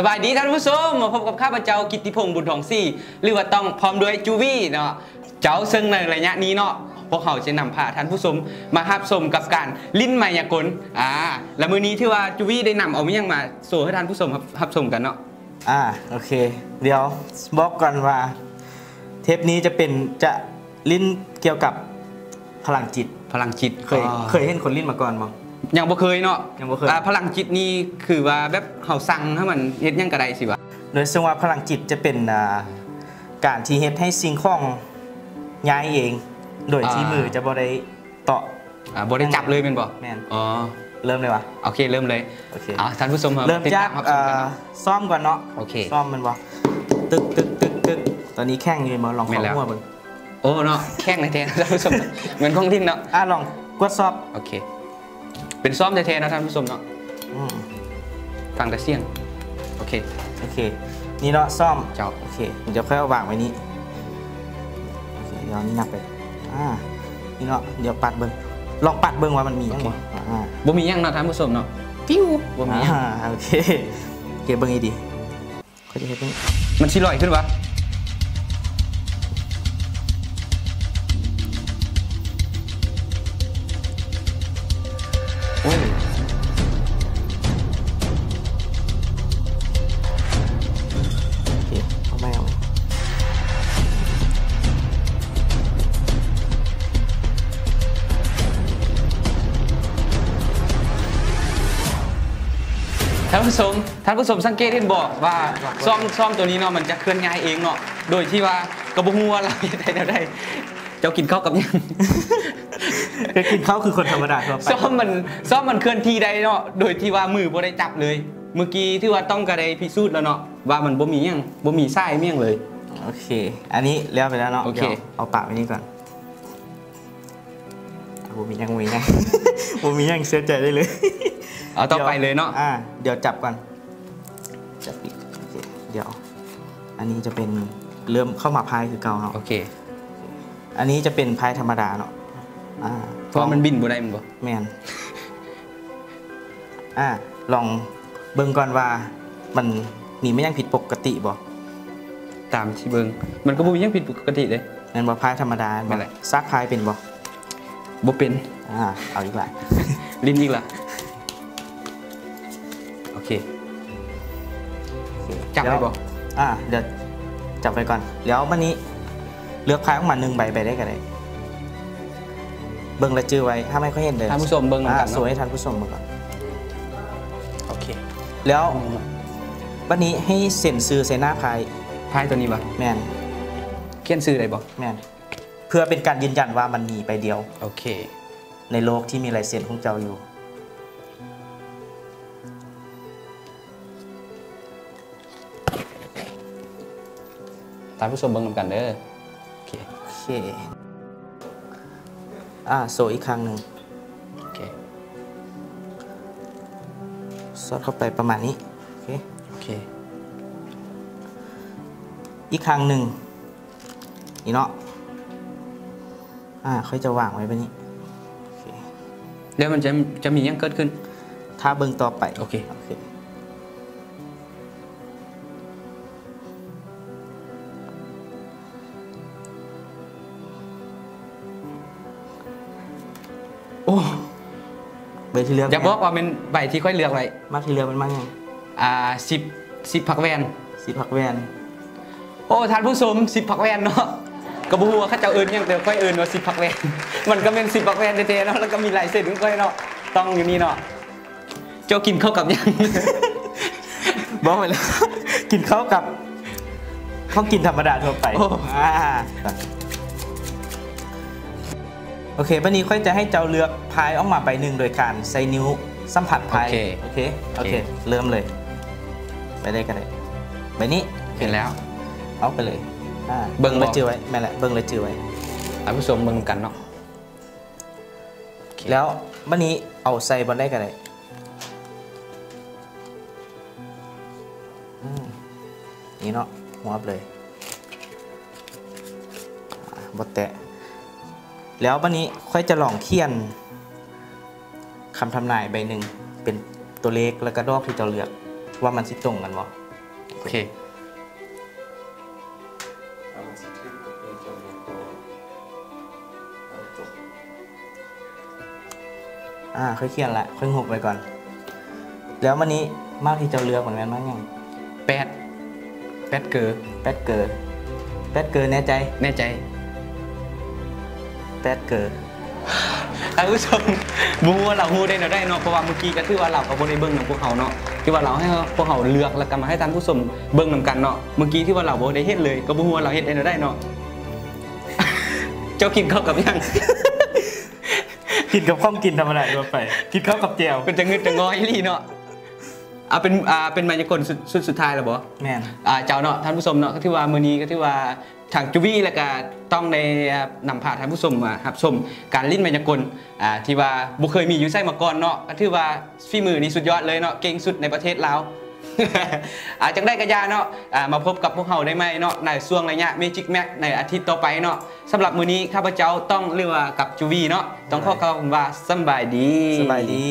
ສະບາຍດີທ່ານຜູ້ຊົມ ມາພົບກັບຂ້າພະເຈົ້າ ກິດຕິພົງ ບຸນທອງສີ ຫຼືວ່າຕ້ອງ ພ້ອມດ້ວຍ ຈູວີເນາະ ເຈົ້າ. ເຊິ່ງໃນໄລຍະນີ້ເນາະ ພວກເຮົາຈະນຳພາທ່ານຜູ້ຊົມມາຮັບຊົມກັບການຫຼິ້ນໄມຍາກົນ ອາ ແລະ ມື້ນີ້ຖືວ່າ ຈູວີໄດ້ນຳເອົາຫຍັງມາໂຊໃຫ້ທ່ານຜູ້ຊົມຮັບ ຮັບຊົມກັນເນາະ. ອາ ໂອເຄ ດຽວບອກກ່ອນວ່າ ເທບນີ້ຈະເປັນ ຈະຫຼິ້ນກ່ຽວກັບພະລັງຈິດ. ພະລັງຈິດ ເຄີຍ ເຄີຍເຫັນຄົນຫຼິ້ນມາກ່ອນບໍ່? ຍັງບໍ່ເຄີຍເນາະ ຍັງບໍ່ເຄີຍ. ອາ ພະລັງຈິດນີ້ຄືວ່າແບບເຮົາສັ່ງໃຫ້ມັນເຮັດຫຍັງກໍໄດ້ຊິຫວາ? ໂດຍເຊິ່ງວ່າພະລັງຈິດຈະເປັນ ອາ ການທີ່ເຮັດໃຫ້ສິ່ງຂອງຍ້າຍເອງ ໂດຍທີ່ ອາ ມືຈະບໍ່ໄດ້ ເຕາະ ອາ ບໍ່ໄດ້ຈັບເລີຍແມ່ນບໍ່? ແມ່ນ. ອໍ ເລີ່ມເລີຍຫວາ? ໂອເຄ ເລີ່ມເລີຍ. ໂອເຄ ເອົາ ທ່ານຜູ້ຊົມ ເຮົາ ເລີ່ມຈາກ ຕິດຕາມຮັບຊົມກັນເນາະ. ເອີ ຊ້ອມກ່ອນເນາະ. ໂອເຄ ຊ້ອມແມ່ນບໍ່? ຕຶກ ຕຶກ ຕຶກ ຕຶກ ຕອນນີ້ແຂງຢູ່ແມ່ນບໍ່? ລອງເຂົ້າຫົວເບິ່ງ. ໂອ້ເນາະ ແຂງແທ້ໆ ທ່ານຜູ້ຊົມ ເໝືອນຂອງຫຼິ້ນເນາະ. ອາ ລອງກວດສອບ. ໂອເຄ ເປັນຊ້ອມແທ້ໆເນາະທ່ານຜູ້ຊົມເນາະ. ອືມ ຟັງແຕ່ສຽງ. ໂອເຄ ໂອເຄ ນີ້ເນາະ ຊ້ອມ. ເຈົ້າ. ໂອເຄ ດຽວຂ້ອຍເອົາວາງໄວ້ນີ້. ໂອເຄ ດຽວນີ້ນັບໄປ ອາ ນີ້ເນາະ ດຽວປັດເບິ່ງ ລອງປັດເບິ່ງວ່າມັນມີຫຍັງບໍ່. ໂອເຄ ອາ ບໍ່ມີຫຍັງເນາະທ່ານຜູ້ຊົມເນາະ. ຕິວ ບໍ່ມີຫຍັງ. ອາ ໂອເຄ ໂອເຄ ເບິ່ງດີໆ. ຂ້ອຍຈະເຮັດໃຫ້ ມັນຊິລອຍຂຶ້ນຫວາ? ໂອ້ຍ ໂອເຄ ເອົາໃໝ່ ເອົາໃໝ່. ທ່ານຜູ້ຊົມ ທ່ານຜູ້ຊົມສັງເກດເຫັນບໍ່ວ່າ ຊ້ອມ ຊ້ອມໂຕນີ້ເນາະ ມັນຈະເຄື່ອນຍ້າຍເອງເນາະ ໂດຍທີ່ວ່າກໍບໍ່ຮູ້ວ່າລາວເຮັດໄດ້ແນວໃດ. ເຈົ້າກິນເຂົ້າກັບຫຍັງ? ກໍກິນເຂົ້າຄືຄົນທຳມະດາທົ່ວໄປ. ຊ້ອມມັນ ຊ້ອມມັນເຄື່ອນທີ່ໄດ້ເນາະ ໂດຍທີ່ວ່າມືບໍ່ໄດ້ຈັບເລີຍ. ມື້ກີ້ຖືວ່າຕ້ອງກໍໄດ້ພິສູດແລ້ວເນາະ ວ່າມັນບໍ່ມີຫຍັງ ບໍ່ມີສາຍມີຫຍັງເລີຍ. ໂອເຄ ອັນນີ້ແລ້ວໄປແລ້ວເນາະ. ໂອເຄ ດຽວເອົາປະໄວ້ນີ້ກ່ອນ. ບໍ່ມີຫຍັງ ບໍ່ມີຫຍັງ ບໍ່ມີຫຍັງ ເຊື່ອໃຈໄດ້ເລີຍ. ເອົາຕໍ່ໄປເລີຍເນາະ. ດຽວ ອາ ດຽວຈັບກ່ອນ ຈັບອີກ. ໂອເຄ ດຽວ ອັນນີ້ຈະເປັນ ເລີ່ມເຂົ້າມາພາຍຄືເກົ່າເນາະ. ໂອເຄ ອັນນີ້ຈະເປັນພາຍທຳມະດາເນາະ. ອາ ເພາະວ່າມັນບິນບໍ່ໄດ້ແມ່ນບໍ່? ແມ່ນ. ອາ ລອງເບິ່ງກ່ອນວ່າມັນມີແມ່ນຫຍັງຜິດປົກກະຕິບໍ່? ຕາມທີ່ເບິ່ງ ມັນກໍບໍ່ມີຫຍັງຜິດປົກກະຕິເດ້. ແມ່ນບໍ່? ພາຍທຳມະດາແມ່ນບໍ່? ແມ່ນແຫຼະ. ຊັກພາຍເປັນບໍ່? ບໍ່ເປັນ. ອາ ເອົາອີກລະ ຫຼິ້ນອີກລະ. ໂອເຄ ໂອເຄ ຈັບໄດ້ບໍ່? ອາ ດຽວຈັບໄວ້ກ່ອນ ແລ້ວບາດນີ້ເລືອກພາຍອອກມາໜຶ່ງໃບ ໃບໃດກໍໄດ້. ເບິ່ງລາຍຊື່ໄວ້ ຫ້າມໃຫ້ຂ້ອຍເຫັນເດີ. ທ່ານຜູ້ຊົມເບິ່ງນຳກັນເນາະ. ອາ ໂຊໃຫ້ທ່ານຜູ້ຊົມເບິ່ງກ່ອນ. ໂອເຄ ແລ້ວບາດນີ້ໃຫ້ເຊັນຊື່ໃສ່ໜ້າພາຍ. ພາຍໂຕນີ້ບໍ່? ແມ່ນ. ຂຽນຊື່ໄດ້ບໍ່? ແມ່ນ. ເພື່ອເປັນການຢືນຢັນວ່າມັນມີໃບດຽວ ໂອເຄ ໃນໂລກທີ່ມີລາຍເຊັນຂອງເຈົ້າຢູ່. ທ່ານຜູ້ຊົມເບິ່ງນຳກັນເດີ. ໂອເຄ ໂອເຄ ອາ ໂຊອີກຄັ້ງໜຶ່ງ. ໂອເຄ ສອດເຂົ້າໄປປະມານນີ້. ໂອເຄ ໂອເຄ ອີກຄັ້ງໜຶ່ງ ນີ້ເນາະ. ອາ ຂ້ອຍຈະວາງໄວ້ແບບນີ້. ໂອເຄ ແລ້ວມັນຈະ ຈະມີຫຍັງເກີດຂຶ້ນ? ຖ້າເບິ່ງຕໍ່ໄປ. ໂອເຄ ໂອເຄ. ໂອ້ ໃບທີ່ເລືອກ ຢ່າບອກວ່າແມ່ນໃບທີ່ຂ້ອຍເລືອກໄວ້. ມັກທີ່ເລືອກແມ່ນມັກຫຍັງ? ອາ ສິບ ສິບຜັກແວ່ນ. ສິບຜັກແວ່ນ. ໂອ້ ທ່ານຜູ້ຊົມ ສິບຜັກແວ່ນເນາະ ກໍບໍ່ຮູ້ວ່າເຂົາເຈົ້າເອີ້ນຫຍັງ ແຕ່ຂ້ອຍເອີ້ນວ່າສິບຜັກແວ່ນ. ມັນກໍແມ່ນສິບຜັກແວ່ນແທ້ໆເນາະ ແລ້ວກໍມີລາຍເຊັນຂອງຂ້ອຍເນາະ ຕ້ອງຢູ່ນີ້ເນາະ. ເຈົ້າກິນເຂົ້າກັບຫຍັງ? ບອກໄປແລ້ວ ກິນເຂົ້າກັບຂອງກິນທຳມະດາທົ່ວໄປ. ໂອ້ ອາ ໂອເຄ ບາດນີ້ຂ້ອຍຈະໃຫ້ເຈົ້າເລືອກພາຍອອກມາໃບໜຶ່ງໂດຍການໃຊ້ນິ້ວສຳຜັດພາຍ. ໂອເຄ ໂອເຄ ໂອເຄ ໂອເຄ ເລີ່ມເລີຍ. ໃບໃດກໍໄດ້ ໃບນີ້. ເຫັນແລ້ວ ເອົາໄປເລີຍ. ອາ ເບິ່ງລາຍຊື່ໄວ້. ແມ່ນແຫຼະ ເບິ່ງລາຍຊື່ໄວ້. ທ່ານຜູ້ຊົມເບິ່ງນຳກັນເນາະ. ໂອເຄ ແລ້ວບາດນີ້ເອົາໃສ່ບ່ອນໃດກໍໄດ້. ອືມ ນີ້ເນາະ ຮວບເລີຍ ອາ ບໍ່ແຕະ. ແລ້ວບາດນີ້ຂ້ອຍຈະລອງຂຽນຄຳທຳນາຍໃບໜຶ່ງ ເປັນຕົວເລກ ແລ້ວກໍດອກທີ່ເຈົ້າເລືອກ ວ່າມັນຊິຕົງກັນບໍ່. ໂອເຄ. ອ່າ ຂ້ອຍຂຽນລະ ຂ້ອຍຫຸບໄວ້ກ່ອນ. ແລ້ວມານີ້ ໝາກທີ່ເຈົ້າເລືອກມັນແມ່ນໝາກຫຍັງ? ແປດ ແປດເກີ ແປດເກີ ແປດເກີ ແນ່ໃຈ? ແນ່ໃຈ. ແປດເກີ. ທ່ານຜູ້ຊົມ ບໍ່ຮູ້ວ່າລາວຮູ້ໄດ້ແນວໃດເນາະ ເພາະວ່າມື້ກີ້ກໍຖືວ່າລາວກໍບໍ່ໄດ້ເບິ່ງນຳພວກເຮົາເນາະ ທີ່ວ່າລາວໃຫ້ພວກເຮົາເລືອກ ແລ້ວກໍມາໃຫ້ທ່ານຜູ້ຊົມເບິ່ງນຳກັນເນາະ. ມື້ກີ້ທີ່ວ່າລາວບໍ່ໄດ້ເຫັນເລີຍ ກໍບໍ່ຮູ້ວ່າລາວເຮັດໄດ້ແນວໃດເນາະ. ເຈົ້າກິນເຂົ້າກັບຫຍັງ? ກິນກັບຂອງກິນທຳມະດາທົ່ວໄປ ກິນເຂົ້າກັບແຈ່ວ. ເປັນຕາງຶດຕາງງໍອີ່ຫຼີເນາະ. ເອົາເປັນ ອ່າ ເປັນມາຍາກົນຊຸດ ຊຸດສຸດທ້າຍແລ້ວບໍ່? ແມ່ນ. ອ່າ ເຈົ້າເນາະ ທ່ານຜູ້ຊົມເນາະ ກໍຖືວ່າມື້ນີ້ກໍຖືວ່າທາງຈູວີ ແລ້ວກໍຕ້ອງໄດ້ນຳພາທ່ານຜູ້ຊົມມາຮັບຊົມການຫຼິ້ນມາຍາກົນ ອ່າ ທີ່ວ່າບໍ່ເຄີຍມີຢູ່ໃສມາກ່ອນເນາະ ກໍຖືວ່າຝີມືນີ້ສຸດຍອດເລີຍເນາະ ເກັ່ງສຸດໃນປະເທດລາວ. ອ່າ ຈັ່ງໃດກໍຢ່າເນາະ ອ່າ ມາພົບກັບພວກເຮົາໄດ້ໃໝ່ເນາະ ໃນຊ່ວງໄລຍະ Magic Max ໃນອາທິດຕໍ່ໄປເນາະ. ສຳລັບມື້ນີ້ ຂ້າພະເຈົ້າຕ້ອງ ຫຼືວ່າກັບຈູວີເນາະ ຕ້ອງຂໍກ່າວຄຳວ່າສຳບາຍດີ ສະບາຍດີ.